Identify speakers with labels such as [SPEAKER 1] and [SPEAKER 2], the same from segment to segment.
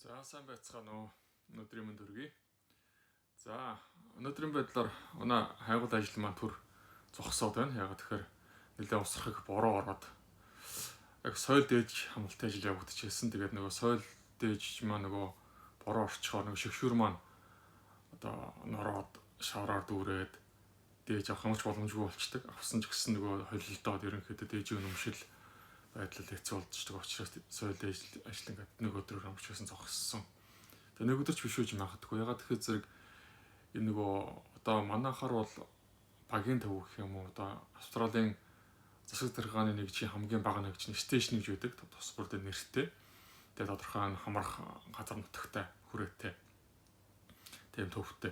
[SPEAKER 1] За, сайн байцгаана уу? Өнөөдрийн мэнд хүргэе. За, өнөөдрийн байдлаар манай хайгуул ажил маань түр зогсоод байна. Яг тэгэхээр нэлээд усрах их бороо ороод яг соёл дээж хамгаалалтын ажил явагдчихсэн. Тэгээд нөгөө соёл дээж маань нөгөө бороо орчхоор нөгөө шигшүүр маань одоо нороод шавраар дүүрээд дээж авах юмч боломжгүй болчдөг. Авсан ч гэсэн нөгөө холилдоод ерөнхийдөө дээжийн үнэмшил байдал хэцүү болдчихдаг учраас соёл ажил ингээд нэг өдрөөр амжчихсан зогссон. Тэгээ нэг өдөр ч биш үж магадгүй. Ягаад тэгэхээр зэрэг энэ нөгөө одоо манайхаар бол багийн төв гэх юм уу, одоо Австралийн засаг даргааны нэгжийн хамгийн бага нэгж нь station гэж байдаг. Тус бүр дээр нэртэй. Тэгээ тодорхой хамрах газар нутагтай, хүрээтэй. Тийм төвтэй.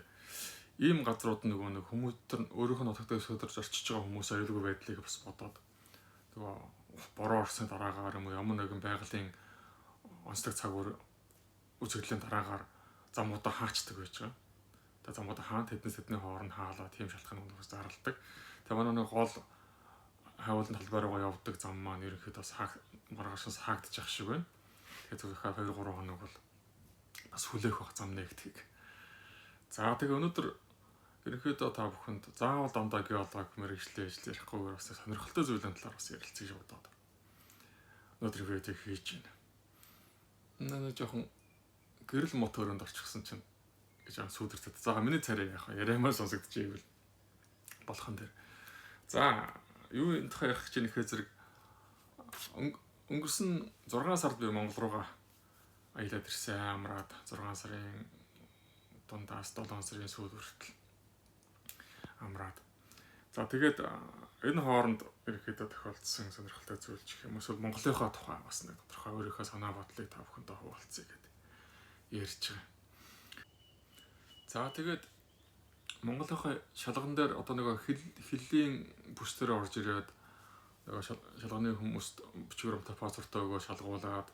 [SPEAKER 1] Ийм газрууд нөгөө нэг хүмүүстэр өөрийнх нь нутагтай өсөдөрж орчиж байгаа хүмүүс аюулгүй байдлыг бас бодоод нөгөө бороо орсны дараагаар юм уу ямар нэгэн байгалийн онцлог цаг үр үзэгдлийн дараагаар замуудаа хаачдаг байж байгаа. Тэгээ замуудаа хаан тэднээс тэдний хооронд хаалаа тийм шалтгаан хүмүүс зарладаг. Тэгээ манай нэг гол хайвуулын талбай руугаа явдаг зам маань ерөнхийдөө бас хааг маргаашаас хаагдчих шиг байна. Тэгээ зөвхөн 2 3 хоног бол бас хүлээх бах зам нэгтгэх. За, тэгээ өнөөдөр ерөнхийдөө та бүхэнд заавал дандаа геолог мэргэжлийн ажил ярихгүйгээр бас сонирхолтой зүйлийн талаар бас ярилцъя гэж бодоод өнөөдөр видео хийж байна. Наа жоохон гэрэл мот өрөөнд орчихсон чинь гэж аа сүудэртэд. За, миний царай яах вэ? Яриамаа сонсогдчихвэл болох нь тэр. За, юу энэ тухай ярих гэж нэхээ зэрэг өнгөрсөн 6 сард би Монгол руугаа аялаад ирсэн, амраад 6 сарын дундаас 7 сарын сүүл хүртэл амраад. За, тэгээд энэ хооронд ерөнхийдөө тохиолдсон сонирхолтой зүйл ч гэх юм эсвэл Монголынхаа тухай бас нэг тодорхой өөрийнхөө санаа бодлыг та бүхэндээ хуваалцъя гэд ярьж байгаа. За, тэгээд Монголынхаа шалган дээр одоо нөгөө хиллийн бүс дээр орж ирээд нөгөө шалганы хүмүүст бичвэр амтай паспортоо өгөө шалгуулад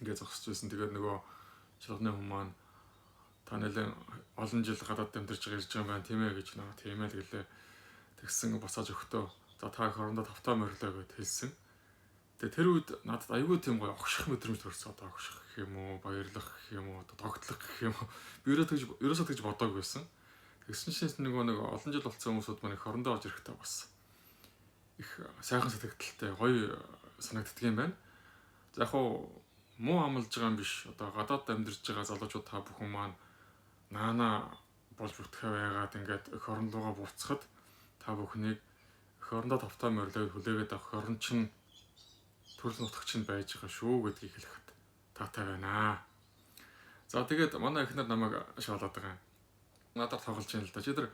[SPEAKER 1] ингээд зогсож байсан. Тэгээд нөгөө шалганы хүмүүс маань та нэлээд олон жил гадаад амьдарч байгаа ирж байгаа юм байна тийм ээ гэж нөгөө тийм ээ л гэлээ. Тэгсэн буцааж өгтөө за та хорондоо тавтаа морилоо гэд хэлсэн. Тэгээ тэр үед надад аюул тийм гоё огших мэдрэмж төрсөн. Одоо огших гэх юм уу, баярлах гэх юм уу, одоо тогтлох гэх юм уу. Би ерөөсөө тэгж бодоагүй байсан. Тэгсэн чинь нөгөө нэг олон жил болсон хүмүүсүүд маань их хорондоо орж ирэхдээ бас их сайхан сэтгэлдэлтэй гоё санагддаг юм байна. За, яг хуу муу амлаж байгаа юм биш. Одоо гадаад амьдарч байгаа залуучууд та бүхэн маань наана болж бүтгэхэ байгаад ингээд эх орон руугаа буцахад та бүхнийг эх орондоо тавтаа морилоо хүлээгээд авах орон чинь төрөл нутагч нь байж байгаа шүү гэдгийг хэлэхэд таатай байна. За, тэгээд манай эхнэр намайг шаалаад байгаа юм. Надаар тоглож байна л да. Чи тэр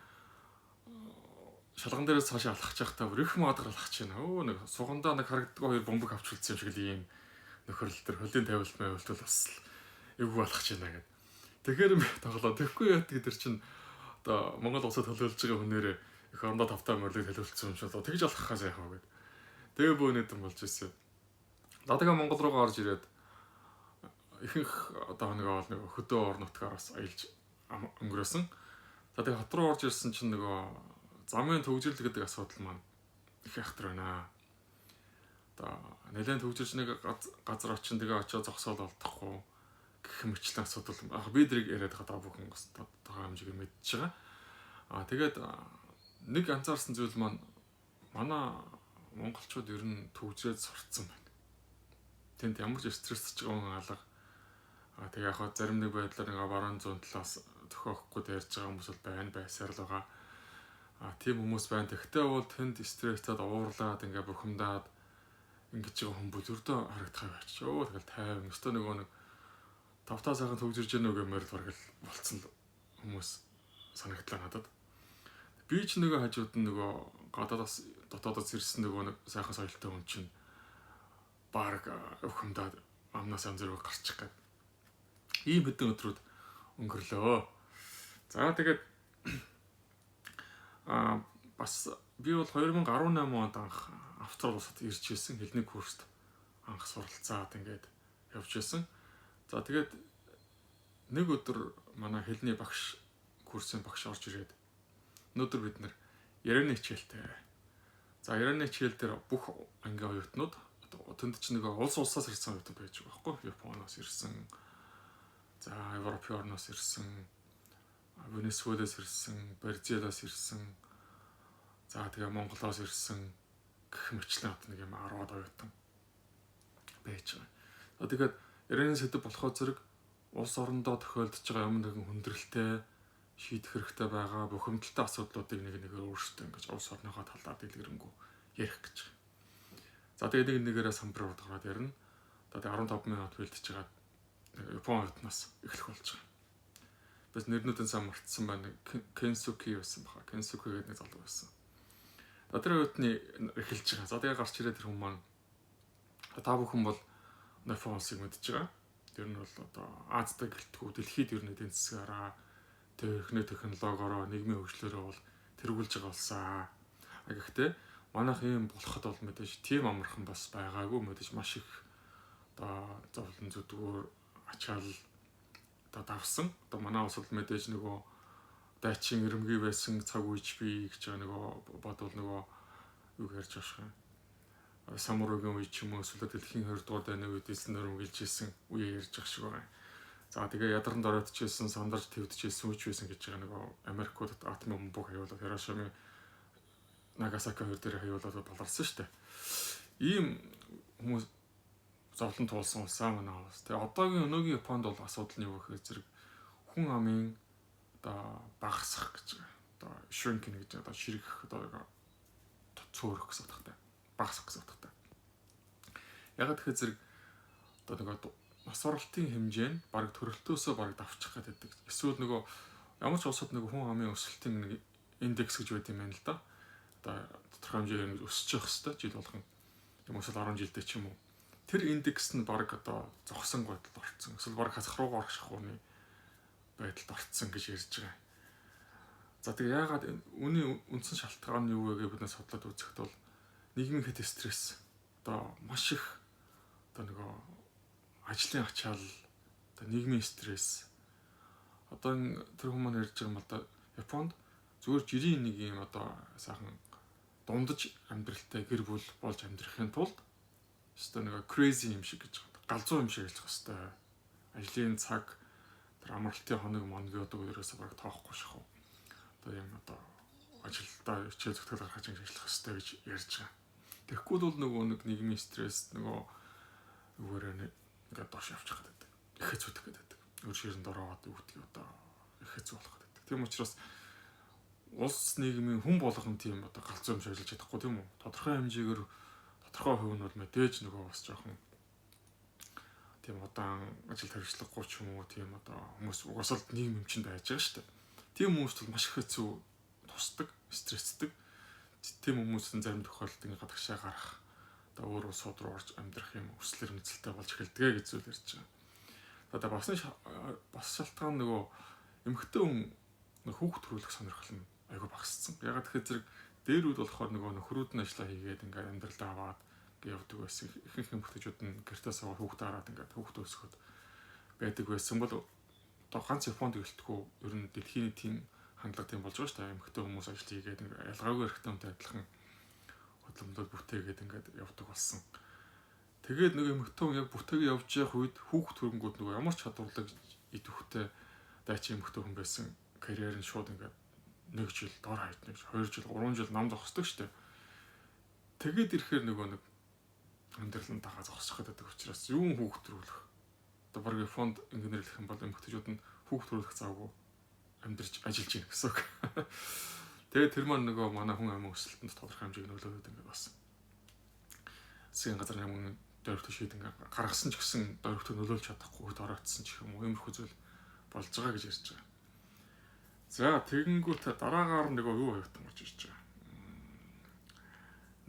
[SPEAKER 1] шалган дээрээс цаашаа алхах байхдаа бүр их маадгар алхах чинь. Өө, нэг сугандаа нэг харагддаг хоёр бомбог авч үлдсэн юм шиг л ийм нөхөрлөл төр хөлийн тавилт мавилтул бас эвгүй алхах чинь гэдэг. Тэгэхээр би тоглоо. Тэгэхгүй яа гэдэг тэр чинь одоо Монгол улсад төлөөлж байгаа хүнээрээ эх орондоо тавтаа морилыг төлөөлсөн юм шиг одоо тэгж алхахаас яах вэ гэд. Тэгээ бөөнөдөн болж ирсэн. За, тэгээ Монгол руугаа орж ирээд ихэнх одоо нэг бол нэг хөдөө ор нутгаар бас аялж өнгөрөөсөн. За, тэгээ хот руу орж ирсэн чинь нөгөө замын төгжрөл гэдэг асуудал маань их айхтар байна. Одоо нэлээд төгжирч нэг газар очин тэгээ очиод зогсоол олдохгүй гэх мэтлэн асуудал. Яг би тэрийг яриад байгаа та бүхэн бас тодорхой хэмжээгээр мэдчихэж байгаа. Аа, тэгээд нэг анзаарсан зүйл маань манай монголчууд ер нь төгжрээд сурцсан байна. Тэнд ямар ч стрессж байгаа хүн алга. А тэгээ яг зарим нэг байдлаар нэг баруун зүүн талаас төхөөхгүй ярьж байгаа хүмүүс бол байна, байсаар л байгаа. А тийм хүмүүс байна. Тэгвэл бол тэнд стресстэй уурлаад ингээ бухимдаад ингэж байгаа хүн бүр зөрдөө харагдах байж. Өө, тэгэл 50 өстө нөгөө нэг тавтаа сайхан төгжирж гэнэ үү гэмээр л бараг л болцсон хүмүүс санагдлаа надад. Би ч нөгөө хажууд нь нөгөө гадаадаас дотоодоос ирсэн нөгөө нэг сайхан соёлтой хүн чинь баг өхөмдаад амнаас янз бүрээр гарчих гээд ийм хэдэн өдрүүд өнгөрлөө. За, тэгээд бас би бол 2018 онд анх Австрали улсад ирж ирсэн, хэлний курст анх суралцаад ингээд явж байсан. За, тэгээд нэг өдөр манай хэлний багш, курсын багш орж ирээд өнөөдөр бид нэр ярианы хичээлтэй. За, ярианы хичээл дээр бүх ангийн оюутнууд, тэнд чинь нэг улс улсаас ирсэн оюутан байж байгаа байхгүй. Японоос ирсэн, За, Европын орноос ирсэн, Венесуэлээс ирсэн, Бразилиас ирсэн. За, тэгээ Монголоос ирсэн гэх мэтлэн одоо нэг юм 10-аад оюутан байж байгаа. За, тэгээд ярианы сэдэв болохоор зэрэг улс орондоо тохиолдож байгаа юм нэгэн хүндрэлтэй, шийдэх хэрэгтэй байгаа бухимдалтай асуудлуудыг нэг нэгээр өөрсдөө ингэж улс орныхоо талаар дэлгэрэнгүй ярих гэж байгаа. За, тэгээд нэг нэгээрээ самбар гараад ярина. Одоо 15 минут бэлтэж байгаа Япон оюутнаас эхлэх болж байгаа. Бас нэрнүүдэн сан мартсан байна. Кенсуки байсан баха. Кенсуки гэдэг нэг залуу байсан. За, тэр оюутны эхэлж байгаа. За, тэгээ гарч ирээд тэр хүн маань та бүхэн бол Япон улсыг мэдж байгаа. Тэр нь бол одоо Азтай гэлтгүү дэлхийд ер нь эдийн засгаараа, техник технологиороо, нийгмийн хөгжлөөрөө бол тэргүүлж байгаа улсаа. А гэхдээ манайх ийм болоход бол мэдээж тийм амархан бас байгаагүй, мэдээж маш их одоо зовлон зүдгүүр, ачаал одоо давсан. Одоо манай улс бол мэдээж нөгөө дайчин ирэмгий байсан цаг үеч би гэж байгаа нөгөө бодвол нөгөө юу ярьж байгаа шиг. Самуругийн үе ч юм уу, эсвэл дэлхийн 20 дугаар дайны үед элсэн нөрөмгөлж исэн үе ярьж байгаа шиг байгаа. За, тэгээ ядаранд оройтчихсэн, сандарч твдчихсэн үеч байсан гэж байгаа, нөгөө Америкууд атомын бомбог хаюулаад, Хирошимын Нагасаки хоёр дээр хаюулаад баларсан шүү дээ. Ийм хүмүүс зовлон туулсан улсаа манай улс. Тэгээ одоогийн өнөөгийн Японд бол асуудал нь юу гэхээр зэрэг хүн амын одоо багасах гэж байгаа. Одоо shrinking гэж, одоо ширхэх, одоо цөөрөх гэсэн утгатай. Багасах гэсэн утгатай. Яг тэгэхээр зэрэг одоо нөгөө нас баралтын хэмжээ нь бараг төрөлтөөсөө бараг давчих гэдэг. Эсвэл нөгөө ямар ч улсад нөгөө хүн амын өсөлтийн нэг индекс гэж байт юм байна л да. Одоо тодорхой хэмжээгээр өсөж явах хэвээр жил болгон. Юм эсвэл 10 жилдээ ч юм уу. Тэр индекс нь бараг одоо зогсон байдалд орцсон. Эсвэл бараг хасах руугаа орох шахууны байдалд орцсон гэж ярьж байгаа. За, тэгээ яагаад, үүний үндсэн шалтгаан нь юу вэ гэж бид судлаад үзэхэд бол нийгмийн хэт стресс, одоо маш их одоо нөгөө ажлын ачаал, одоо нийгмийн стресс. Одоо тэр хүмүүс ярьж байгаа юм бол Японд зүгээр жирийн нэг юм одоо сайхан дундаж амьдралтай гэр бүл болж амьдрахын тулд өстой нэг crazy юм шиг гэж байгаа. Галзуу юм шиг ажиллах хэвээр. Ажлын цаг, тэр амралтын хоног монгиудаг ерөөсөө баг тоохгүй шахав. Одоо юм одоо ажилдаа хичээл зүтгэл гаргаж ингэж ажиллах хэвээр гэж ярьж байгаа. Тэгэхгүй бол нөгөө нэг нийгмийн стресс нөгөө юугаараа ингээд доош явчих гэдэг. Их хэцүү гэдэг. Өөр ширэнд ороод юу гэдгийг одоо их хэцүү болох гэдэг. Тийм учраас улс нийгмийн хүн болгон тийм одоо галзуу юм шиг ажиллаж чадахгүй, тийм үү? Тодорхой хэмжээгээр, тодорхой хувь нь бол мэдээж нөгөө бас жоохон тийм удаан ажил харилцахгүй ч юм уу, тийм одоо хүмүүс угаасаа л нийгэм өмчөнд байж байгаа шүү дээ. Тийм хүмүүст бол маш их хэцүү тусдаг, стрессдэг. Тийм хүмүүс нь зарим тохиолдолд ингээ гадагшаа гарах, одоо өөр улсууд руу орж амьдрах юм хүсэл эрмэлзэлтэй болж эхэлдэг гэж зүйл ярьж байгаа. Одоо бас шалтгаан нөгөө эмэгтэй хүн хүүхд төрүүлэх сонирхол нь айгүй багассан. Ягаад тэгэхээр зэрэг дээр үед болохоор нөгөө нөхрүүд нь ажиллаа хийгээд ингээд амьдралаа аваад ингээ явдаг байсан. Ихэнх эмэгтэйчүүд нь гэртээ суугаад хүүхд хараад ингээд хүүхд өсгөхөд байдаг байсан бол одоо ганц Японд гэлтгүү ер нь дэлхийн нийтийн хандлага тийм болж байгаа шүү дээ. Эмэгтэй хүмүүс ажил хийгээд ингээ ялгаагүй эрэгтэй хүнтэй адилхан хөдөлмөрөөр бүтээгээд ингээд явдаг болсон. Тэгээд нэг эмэгтэй хүн яг бүтээгээ явж явах үед хүүхд төрөнгүүд нөгөө ямар ч чадварлаг идэвхтэй дайчин эмэгтэй хүн байсан карьер нь шууд ингээд 1 жил дор хаяж 1 2 жил, 3 жил нам зогсдог шүү дээ. Тэгээд ирэхээр нөгөө нэг амьдрал нь дагаа зогсох гэдэг учраас юун хүүхд төрүүлэх. Одоо баг фонд инженерлэх юм бол эмэгтэйчүүд нь хүүхд төрүүлэх завгүй амьдарч ажиллаж байна гэсэн үг. Тэгээд тэр маань нөгөө манай хүн амин өсөлтөнд тодорхой хэмжээг нөлөөлөд ингээд бас засгийн газар юм дөрвөлтө шийд ингээд гаргасан ч гэсэн дөрвөлтө нөлөөлж чадахгүй үед оройтсон ч юм уу, иймэрхүү зүйл болж байгаа гэж ярьж байгаа. За, тэгэнгүүт дараагаар нөгөө юу оюутан орж ирж байгаа.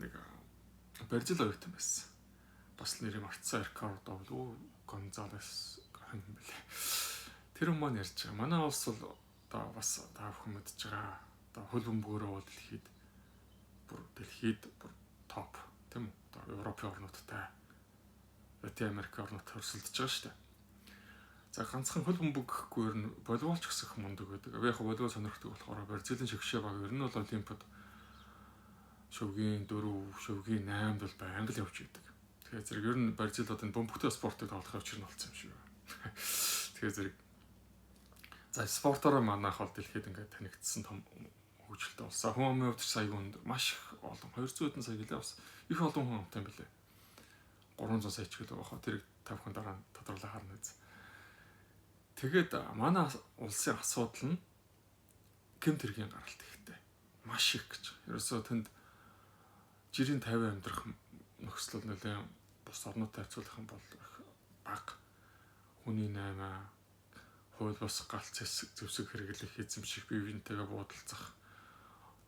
[SPEAKER 1] Нэг Бразил оюутан байсан. Бас нэрийг мартсан, Рикардо болов Гонзалес хэн бэлээ. Тэр хүн маань ярьж байгаа. Манай улс бол одоо бас та бүхэн мэдж байгаа. Одоо хөл бөмбөгөөрөө бол дэлхийд бүр топ, тийм үү? Одоо Европын орнуудтай, Латин Америк орнуудтай өрсөлдөж байгаа шүү дээ. За, ганцхан хөл бөмбөг гэхгүй, ер нь волейбол ч гэсэн их мундаг байдаг. Би яг волейбол сонирхдаг болохоор Бразилийн шигшээ баг ер нь бол Олимпиад шөвгийн 4, шөвгийн 8-д бол байнга л явж идэг. Тэгэхээр зэрэг ер нь Бразил одоо энэ бөмбөгтэй спортыг тоглох учир нь болсон юм шиг байна. Тэгэхээр зэрэг За спортоор манайх бол дэлхийд ингээд танигдсан том хөгжилтэй болсон. Хүн амын хувьд ч сая хүнд маш их олон 200 хэдэн сая гэлээ бас их олон хүн амтай юм билээ. 300 сая ч гэлээ баха. Тэрийг та бүхэн дараа нь тодруулаа харна биз. Тэгээд манай улсын асуудал нь гэмт хэргийн гаралт ихтэй. Маш их гэж. Ерөөсөө тэнд жирийн 50 амьдрах нөхцөл нэлээд бус орнуудтай харьцуулах юм бол их бага. Хүний 8 хууль бус галц зэвсэг хэрэглэх, эзэмших, бие биентэйгээ буудалцах,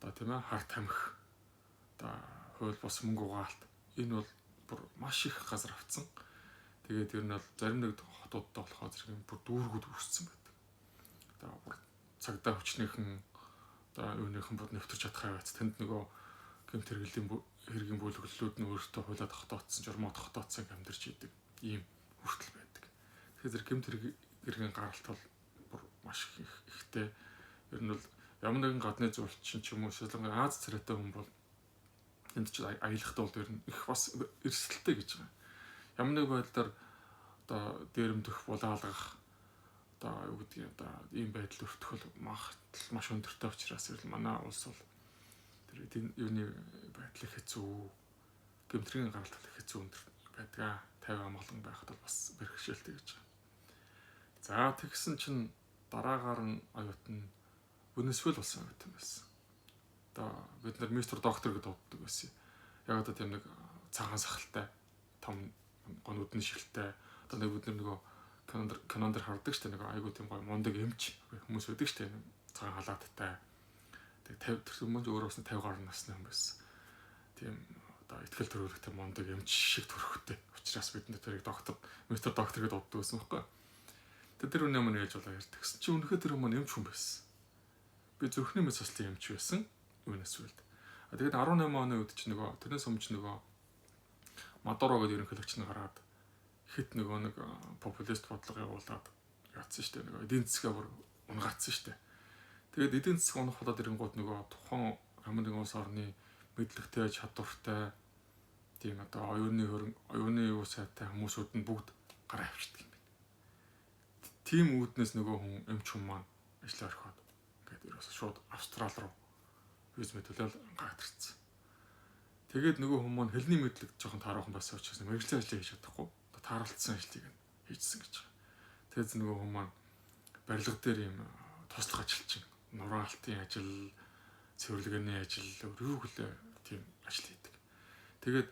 [SPEAKER 1] одоо тийм хар тамхи, одоо хууль бус мөнгө угаалт, энэ бол бүр маш их газар автсан. Тэгээд ер нь бол зарим нэг хотуудад болохоор зэрэг бүр дүүргүүд үүссэн байдаг. Одоо бүр цагдаа хүчнийхэн одоо юуныхан бүр нэвтэрч чадах байц. Тэнд нөгөө гэмт хэрэглийн хэргийн бүлэглэлүүд нь өөртөө хуулиа тогтооцсон, журмаа тогтооцсон амьдарч идэг ийм хүртэл байдаг. Тэгэхээр зэрэг гэмт хэргийн гаралт бол бүр маш их ихтэй. Ер нь бол ямар нэгэн гадны зуулчин ч юм уу ялангуяа Аз царайтай хүн бол энд ч аялахдаа бол ер нь их бас эрсдэлтэй гэж байгаа. Ямар нэг байдлаар одоо дээрэмдэх, булаалгах, одоо юу гэдгийг одоо ийм байдал өртөх бол маш өндөртэй учраас ер нь манай улс бол тэр юуны байдал их хэцүү, гэмтрийн гаралт их хэцүү өндөр байдаг. 50 амгалан байхад бол бас бэрхшээлтэй гэж байгаа. За тэгсэн чинь дараагаар нь оюутан Венесуэл болсон оюутан байсан. Одоо бид нар мистер доктор гэдээ дууддаг байсан. Яг одоо тийм нэг цагаан сахалтай, том гонууд нь шилтэй. Одоо нэг бид нар нөгөө кинон дээр хардаг штэ, нэг айгуу тийм гоё мундаг эмч хүмүүс байдаг штэ, цагаан халааттай. Тэг 50 тэр хүмүүс өөрөө бас 50 гаруй насны хүн байсан. Тийм одоо итгэл төрүүлэгтэй мундаг эмч шиг төрхтэй. Учраас бид нар тэрийг доктор, мистер доктор гэдээ дууддаг байсан байхгүй. Тэр тэр хүний өмнө ээж болоо ярьдаг. Гэсэн чи үнэхээр тэр хүмүүс эмч хүн байсан. Би зүрхний мэд суслын эмч байсан. Венесуэлд. А тэгээд 18 оны үед чи нөгөө тэрнээс өмнө ч нөгөө Мадуро гэдэг ерөнхийлөгч нь гараад хэд нөгөө нэг популист бодлого явуулаад яатсан штэ, нөгөө эдийн засгаа бүр унгаацсан штэ. Тэгээд эдийн засаг унах болоод ирэнгүүт нөгөө тухайн ямар нэгэн улс орны мэдлэгтэй, чадвартай тийм одоо оюуны хөрөн, оюуны юу сайтай хүмүүсүүд нь бүгд гараа авчдаг юм байна. Тийм үүднээс нөгөө хүн эмч хүн маань ажлаа орхиод ингээд ерөөсө шууд Австрал руу виз мэтлэл гагтарсан. Тэгээд нөгөө хүн маань хэлний мэдлэг жоохон тааруухан байсан учраас мэргэжлийн ажлыг хийж чадахгүй тааралдсан ажлыг хийжсэн гэж байгаа. Тэгээд нөгөө хүн маань барилга дээр юм туслах ажилчин, нураалтын ажил, цэвэрлэгээний ажил, юу гэлээ тийм ажил хийдэг. Тэгээд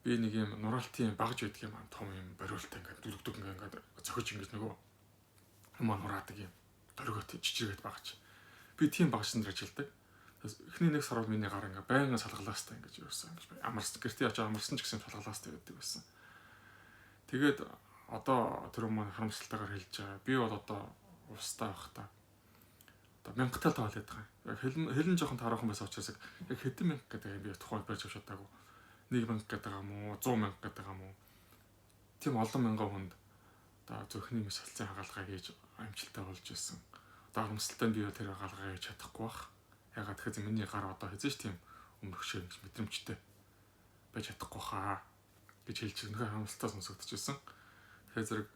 [SPEAKER 1] би нэг юм нураалтын багж байдаг юм, том юм бариултай ингээд дүлгдэг ингээд зохиж ингээд нөгөө юм нураадаг юм дөргөт жижигэд багж. Би тийм багш нар ажилладаг. Эхний нэг сар бол миний гар ингээ байнга салгалаастай ингэж ерөөсөө ингэж амарсан. Гэртээ очиж амарсан ч гэсэн салгалаастай байдаг байсан. Тэгээд одоо тэр хүмүүс харамсалтайгаар хэлж байгаа. Би бол одоо улстай байх та. Одоо мянгатал тоолоод байгаа. Яг хэлэн жоохон тааруухан байсан учраас яг хэдэн мянга гэдэг юм би тухайд барьж авч чадаагүй. 1000 гэдэг юм уу, 100 мянга гэдэг юм уу. Тийм олон мянган хүнд одоо зүрхний мэс салцын хагалгаа хийж амжилттай болж исэн. Одоо харамсалтай нь би тэр хагалгаа хийж чадахгүй бах. Ягаад гэхээр миний гар одоо хэзээ ч тийм өмнөх шиг ингэж мэдрэмжтэй байж чадахгүй хаа гэж хэлж үнэхээр харамсалтай сонсогдчихсэн. Тэгэхээр зэрэг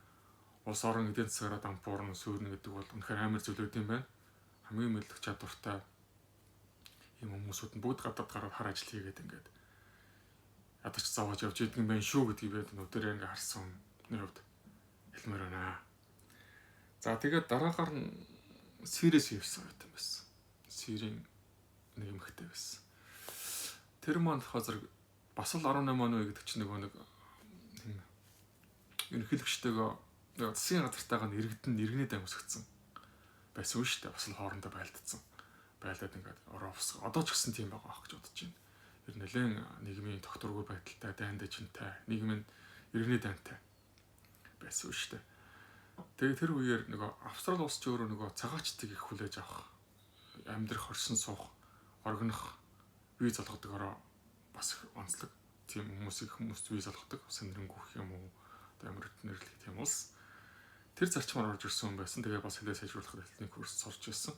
[SPEAKER 1] улс орон эдийн засгаараа дампуурна, сүйрнэ гэдэг бол үнэхээр амар зүйлүүд юм байна. Хамгийн мэдлэг чадвартай юм хүмүүсүүд нь бүгд гадаад гараад хар ажил хийгээд ингээд ядаж зовоож явж идэг юм байна шүү гэдгийг би нүдэрээ ингээ харсан хүний хувьд хэлмээр байна. За тэгээд дараагаар нь Сириэс явсан юм байсан. Сирийн нэг эмэгтэй байсан. Тэр маань болохоор зэрэг бас л 18 оны үе гэдэг чинь нөгөө нэг ерөнхийлөгчтэйгөө засгийн газартайгаа иргэдэн иргэний дан өсгцэн байсан үү шүү дээ. Бас л хоорондоо байлдсан. Байлдаад ингээд ороо босго. Одоо ч гэсэн тийм байгаа байх гэж бодож байна. Ер нь нэлээд нийгмийн тогтворгүй байдалтай, дайн дэжинтэй, нийгмийн иргэний дантай байсан үү шүү дээ. Тэгээд тэр үеэр нөгөө Австрали улс ч өөрөө нөгөө цагаачдыг их хүлээж авах, амьдрах, хорсон суух, оргинох виз олгодог ороо бас их онцлог. Тийм хүмүүсийг хүмүүст виз олгодог, сэндэрэнгүүх юм уу, одоо ямар нэрлэх тийм улс. Тэр зарчмаар орж ирсэн хүн байсан. Тэгээ бас хэлээ сайжруулахад хэлний курс сурч ирсэн.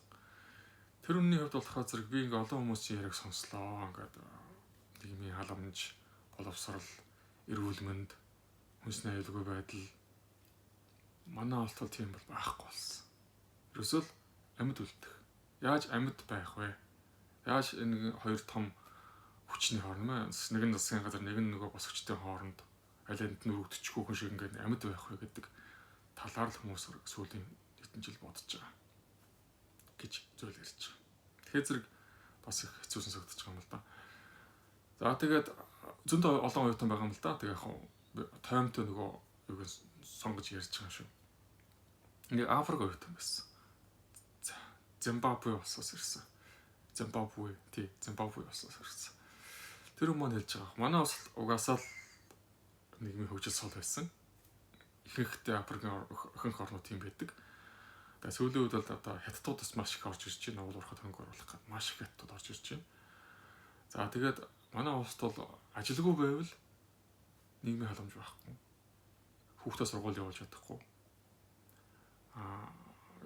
[SPEAKER 1] Тэр үнний хувьд болохоор зэрэг би ингээ олон хүмүүсийн яриаг сонслоо. Ингээд нийгмийн халамж, боловсрал, эрүүл мэнд, хүнсний аюулгүй байдал манай олтол тийм бол байхгүй болсон. Ерөөсөө л амьд үлдэх. Яаж амьд байх вэ? Яаж энэ хоёр том хүчний хооронд, нэг нь засгийн газар, нэг нь нөгөө босгочдын хооронд аль алинд нь өргөдчихгүй хүн шиг ингээд амьд байх вэ гэдэг талаар л хүмүүс сүүлийн хэдэн жил бодож байгаа гэж зүйл ярьж байгаа. Тэгэхээр зэрэг бас их хэцүү сонсогдож байгаа юм л да. За, тэгээд зөндөө олон оюутан байгаа юм л да. Тэгээ яг тоймтой нөгөө юуг сонгож ярьж байгаа шүү. Ингээ Африк оюутан байсан. За, Зимбабве улсаас ирсэн. Зимбабве, тий, Зимбабве улсаас ирсэн. Тэр хүмүүс хэлж байгаа. Манай улс угаасаа л нийгмийн хөгжил сул байсан. Ихэнхдээ Африкийн ихэнх орнууд тийм байдаг. Тэгээ сүүлийн үед бол одоо хятадууд бас маш их орж ирж байна. Уул уурхай хөрөнгө оруулах гад маш их хятадууд орж ирж байна. За, тэгээд манай улсад бол ажилгүй байвал нийгмийн халамж байхгүй. Хүүхдээ сургууль явуулж чадахгүй.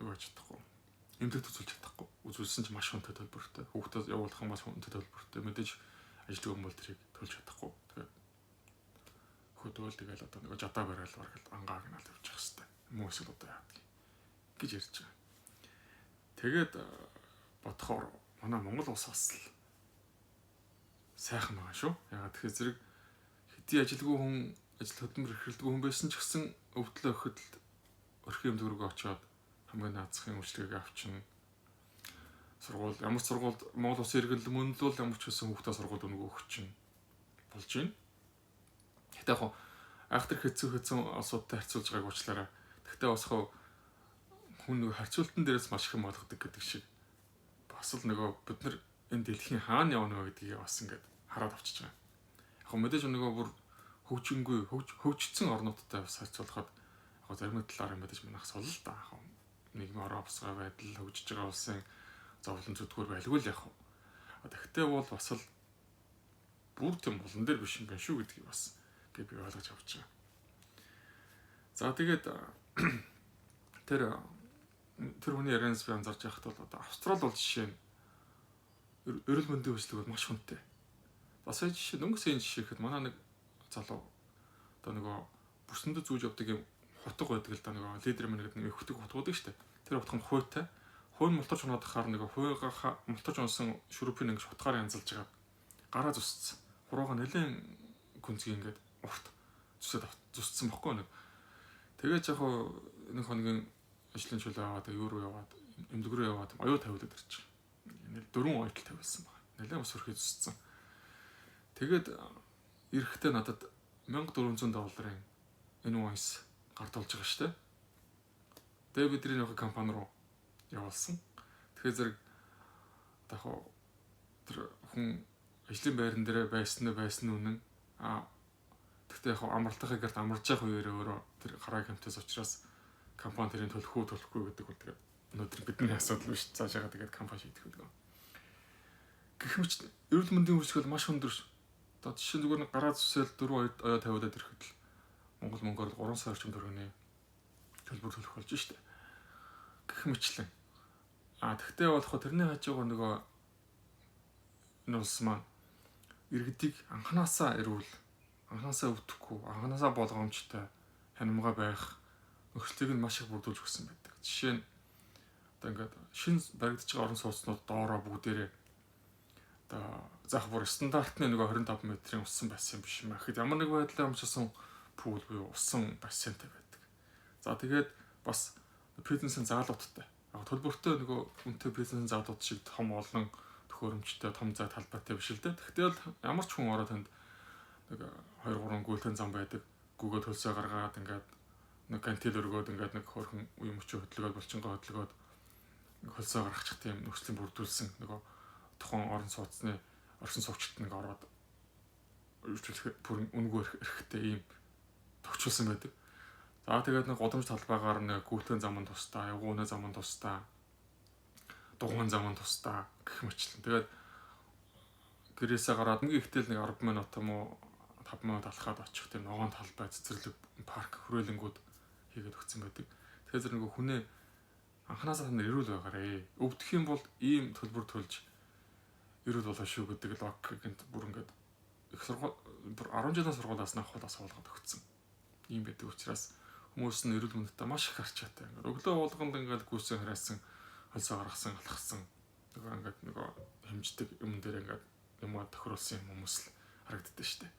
[SPEAKER 1] Юу хийж чадахгүй. Эмнэлэгт үзүүлж чадахгүй. Үзүүлсэн ч маш хүнтэй төлбөртэй. Хүүхдээ явуулах нь бас хүнтэй төлбөртэй. Мэдээж ажилгүй юм бол тэрийг төлж чадахгүй. Тэгээд хөдөөл тэгэл одоо нөгөө жадаа барайл бараг л ангааг нь л явчих хэвээр. Мөн эсвэл одоо яадаг гэж ярьж байгаа. Тэгээд бодохоор манай Монгол улс бас л сайхан байгаа шүү. Ягаад тэгэхээр зэрэг хэдий ажилгүй хүн, ажил хөдөлмөр эрхэлдэггүй хүн байсан ч гэсэн өвдлөө өгөхөд орхин эмнэлэг рүү очиод хамгийн наазахын үйлчилгээг авчин. Сургууль, ямар ч сургуульд, Монгол улсын иргэн мөнлөл ямар ч байсан хүүхдээ сургуульд өнгө өгч чинь болж байна. Гэтэ яг айхтар хэцүү хэцүү улсуудтай харьцуулж байгааг уучлаарай. Гэхдээ бас хав хүн нөгөө харьцуултан дээрээс маш их юм ойлгодог гэдэг шиг бас л нөгөө бид нар энэ дэлхийн хаана явна вэ гэдгийг бас ингээд хараад авчиж байгаа. Яг мэдээж нөгөө бүр хөгжингүй хөгжсөн орнуудтай бас харьцуулахад яг зарим талаараа мэдээж манайх сул л да. Яг нийгмийн орон авсгаа байдал, хөгжиж байгаа улсын зовлон зүтгүүр байлгүй л яг. Тэгвэл бол бас л бүр тийм булан дээр биш юм байна шүү гэдгийг бас гээ би ойлгож авч байгаа. За, тэгээд тэр тэр хүний ярианаас би анзаарч байхад бол одоо Австрал бол жишээ нь эрүүл мэндийн үйлчилгээ бол маш хүнтэй. За, сая жишээ, дөнгөж сая жишээ гэхэд манай нэг залуу одоо нөгөө бүсэндээ зүүж явдаг юм хутга байдаг л да, нөгөө лидер мэн гэдэг нэг хөтөг хутга байдаг шүү дээ. Тэр хутга нь хуйтай. Хуй нь мултарч унаад хахаар нөгөө хуйгаа мултарч унсан шүрүпийг ингэж хутгаар янзалж байгаа. Гараа зүсцсэн. Хурууга нэлээд гүнзгий ингээд урт зүсээд зүсцсэн бохгүй нэг. Тэгээд яг нэг хоногийн ажлын чөлөө аваад юу руу яваад, эмнэлэг рүү яваад оюу тавиулаад ирчих. Нэл дөрвөн оюутал тавиулсан байна. Нэлээд бас хөрхий зүсцсэн. Тэгээд эрэхтэй надад 1400 долларын invoice гардуулж байгаа шүү дээ. Тэгээ бидний нэг компани руу явуулсан. Тэгэхээр зэрэг яг тэр хүн ажлын байран дээр байсан уу, байсан үнэн. А тэгтээ яг амралтынхаа гэрт амарж явах үеэрээ өөрөө тэр гараа хэмтээс учраас компани тэрийг төлөх үү, төлөхгүй гэдэг бол тэгээд өнөөдөр бидний асуудал биш. Цаашаага тэгээд компани шийдэх үлгөө. Гэх мэт эрүүл мэндийн үйлчилгээ маш өндөр. Одоо жишээ нь зүгээр нэг гараа зүсэл дөрвөн оёо тавиулаад ирэхэд л Монгол мөнгөөр 3 сая орчим төгрөгийн төлбөр төлөх болж штэ. Гэх мэтлэн. А тэгтээ болох тэрний хажуугаар нөгөө энэ улс маань иргэдийг анханасаа эрүүл, анханасаа өвдөхгүй, анханасаа болгоомжтой, ханамга байх нөхцөлийг нь маш их бүрдүүлж өгсөн байдаг. Жишээ нь одоо ингээд шинэ баригдаж байгаа орон сууцнууд доороо бүгдээрээ одоо заах бүр стандартны нөгөө 25 метрийн усан бассейн биш юм. Тэгэхэд ямар нэг байдлаар юмчсан pool буюу усан бассейнтай байдаг. За, тэгээд бас фитнесийн заалуудтай. Яг төлбөртэй нөгөө үнэтэй фитнесийн заалууд шиг том олон төхөөрөмжтэй, том зай талбайтай биш л дээ. Тэгтэл ямар ч хүн ороод танд нэг 2 3 гүйлтэн зам байдаг. Гүгөө төлсөө гаргаад ингээд нэг гантел өргөөд ингээд нэг хөрхөн үе мөчөө хөдөлгөөд, булчингаа хөдөлгөөд хөлсөө гаргачих тийм нөхцөлийн бүрдүүлсэн нөгөө тухайн орон сууцны орсон суугчд нэг ороод үйлчлэх бүр үнэгүй эрхтэй ийм тохиолсон байдаг. За, тэгээд нэг гудамж талбайгаар нэг гүйлтэн зам нь тусдаа, явгууны зам нь тусдаа, дугуйн зам нь тусдаа гэх мэтлэн. Тэгээд гэрээсээ гараад нэг ихтэл нэг 10 минут юм уу, 5 минут алхаад очих тийм ногоон талбай, цэцэрлэг, парк, хүрээлэнгүүд хийгээд өгсөн байдаг. Тэгэхээр зэрэг нөгөө хүнээ анханасаа та нар эрүүл байгаарэ. Өвдөх юм бол ийм төлбөр төлж эрүүл болоо шүү гэдэг логикэнд бүр ингээд их сургууль, бүр 10 жилийн сургуулиас нь ахуулаас суулгаад өгсөн. Ийм байдаг учраас Хүмүүс нь эрүүл мэндэд маш их арчаатай. Ингээд өглөө болгонд ингээд гүйсэн хараасан, хөлсөө гаргасан, алхсан. Нөгөө ингээд нөгөө хэмждэг юм дээр ингээд юмаа тохируулсан юм хүмүүс л харагддаг шүү дээ.